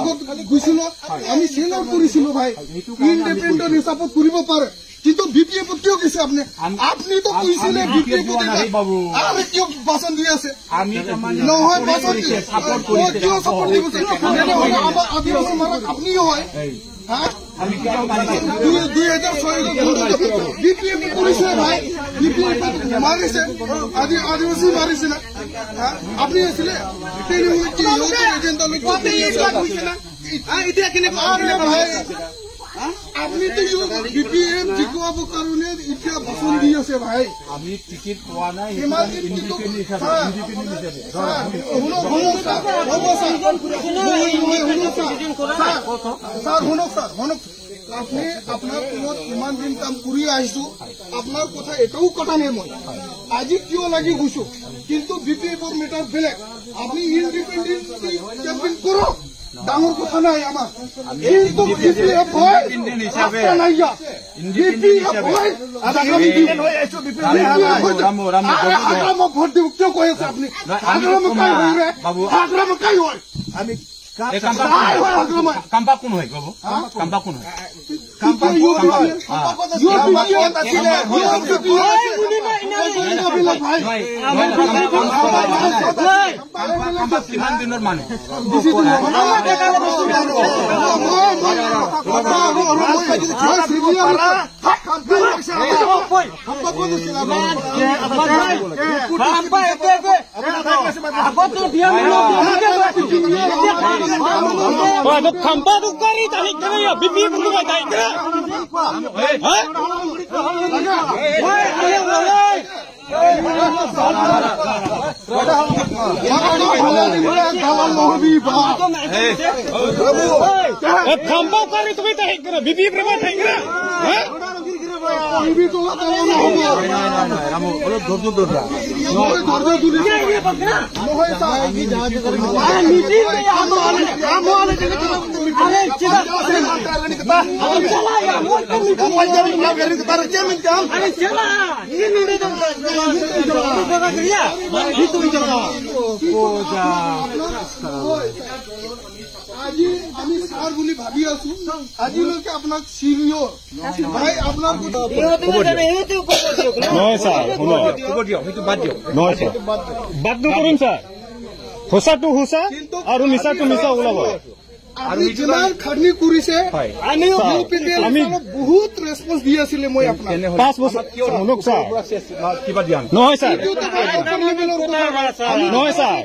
লগত গৈছিলো, আমি চেলৰ কৰিছিলো ভাই। ইণ্ডিপেণ্ডেণ্ট হিচাপত কৰিব পাৰে, কিন্তু বিপিএফ কিয় গৈছে আপুনি? আপুনিতো কৈছিলে বিপিএফ, আৰু কিয় ভাষণ দি আছে? নহয়, ভাষণ কিয় চাপৰ্ট দিব? তেনেহ'লে আমাৰ আদিবাসী মাৰক আপুনিও হয়। 2006 বিপিএফ কৰিছে ভাই, বিপিএফ মাৰিছে, আদিবাসী মাৰিছে না? আপুনি আছিলে তেনেহ'লে কি এজেণ্ডা লৈ এতিয়া কেনেকুৱা ভাই? আপুনিতো বিপিএফ জিকোৱাব কাৰণে এতিয়া ভাষণ দি আছে ভাই। আমি টিকিট পোৱা নাই। ছাৰ শুনক, ছাৰ শুনক, আপুনি আপোনাৰ তলত ইমান দিন কাম কৰি আহিছো, আপোনাৰ কথা এটাও কটা নাই মই। আজি কিয় লাগি গৈছো? কিন্তু বিপিএফৰ মেটাৰ বেলেগ। আপুনি ইণ্ডিপেণ্ডেণ্ট কেম্পেইন কৰক, ডাঙৰ কথা নাই আমাৰ। কিন্তু বিপিএফ হয় নাইয়া, বিপিএফ হয় হাগ্ৰামক ভোট দিব কিয় কৈ আছে আপুনি? হাগ্ৰামক কাই হয় ৰে? হাগ্ৰামক কাই হয়? আমি কাম্পা কোন হয় বাবু? কাম্পা কোন হয়? কিমান দিনৰ মানুহ? অলপ ধৈৰ্য ধৰা। আজি আমি ছাৰ বুলি ভাবি আছো, আজিলৈকে আপোনাক চিনিয়ৰ ভাই আপোনাৰ নহয় ছাৰ, শুনক, নহয় ছাৰ, বাদ নকৰিম ছাৰ। সঁচাটো সঁচা আৰু মিছাটো মিছা ওলাব। আপুনি যিমান খাটনি কৰিছে, আমি বহুত ৰেচপন্স দি আছিলে। মই আপোনাক 5 বছৰ শুনক ছাৰ, নহয় ছাৰ, নহয় ছাৰ,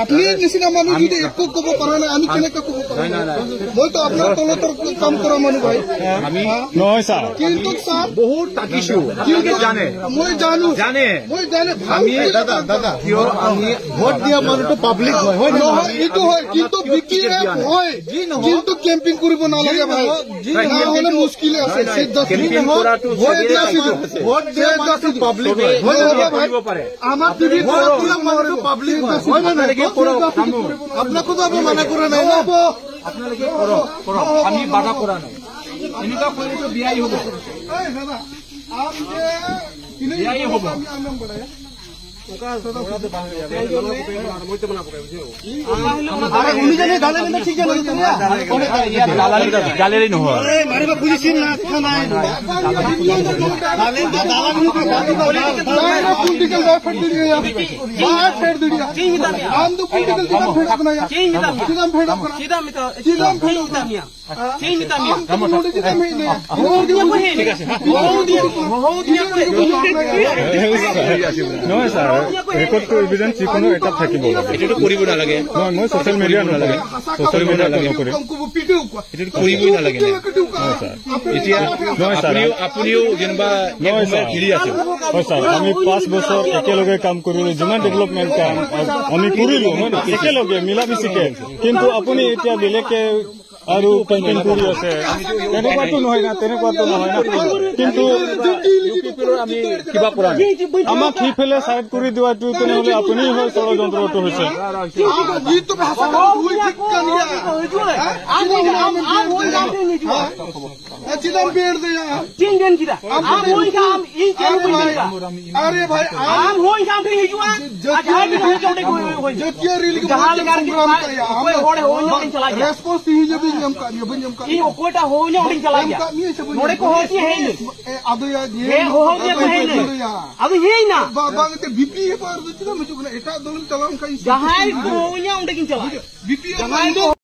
আপুনি নিচিনা মানুহ যদি একো ক'ব পৰা নাই, আমি কেনেকে ক'ব পাৰোঁ? মইতো আপোনাৰ তলতৰ কাম কৰা মানুহ ভাই। নহয় ছাৰ, কিন্তু ছাৰ বহুত থাকিছো, জানে, মই জানো, জানে, মই জানে। আমি দাদা, দাদা, কিয় আমি ভোট দিয়া মানুহটো পাব্লিক হয়, হয় নহয়? এইটো হয়, কিন্তু বিপিএফ হয়, কিন্তু কেম্পিং কৰিব নালাগে ভাই, নহ'লে মুস্কিল আছে। আমাৰ আপোনাকোতো আমি মানা কৰা নাই, আপোনালোকে কৰক, আমি বাধা কৰা নাই। এনেকুৱা কৰিলেতো বিয়াই হ'ব, বিয়াই হ'ব। নহয় ছাৰ, ৰেকৰ্ডটো এভিডেন্স যিকোনো এটা থাকিব লাগে। এইটোতো কৰিব নালাগে। নহয়, মই ছচিয়েল মিডিয়া নালাগে, ছচিয়েল মিডিয়া নকৰিম, এইটোতো কৰিবই নালাগে। এতিয়া নহয় ছাৰ, আপুনিও যেনিবা ঘিৰি আছে। হয় ছাৰ, আমি 5 বছৰ একেলগে কাম কৰিলো, যিমান ডেভেলপমেণ্ট কাম আমি কৰিলো একেলগে মিলা মিছিকে, কিন্তু আপুনি এতিয়া বেলেগকে আৰু কেম্পেইন কৰি আছে। তেনেকুৱাতো নহয় না, তেনেকুৱাতো নহয় না। কিন্তু আমি কিবা কৰা নাই, আমাক সিফালে চাইড কৰি দিয়াটো তেনেহ'লে আপুনি হয় ষড়যন্ত্ৰটো হৈছে। अरे भाई आम हो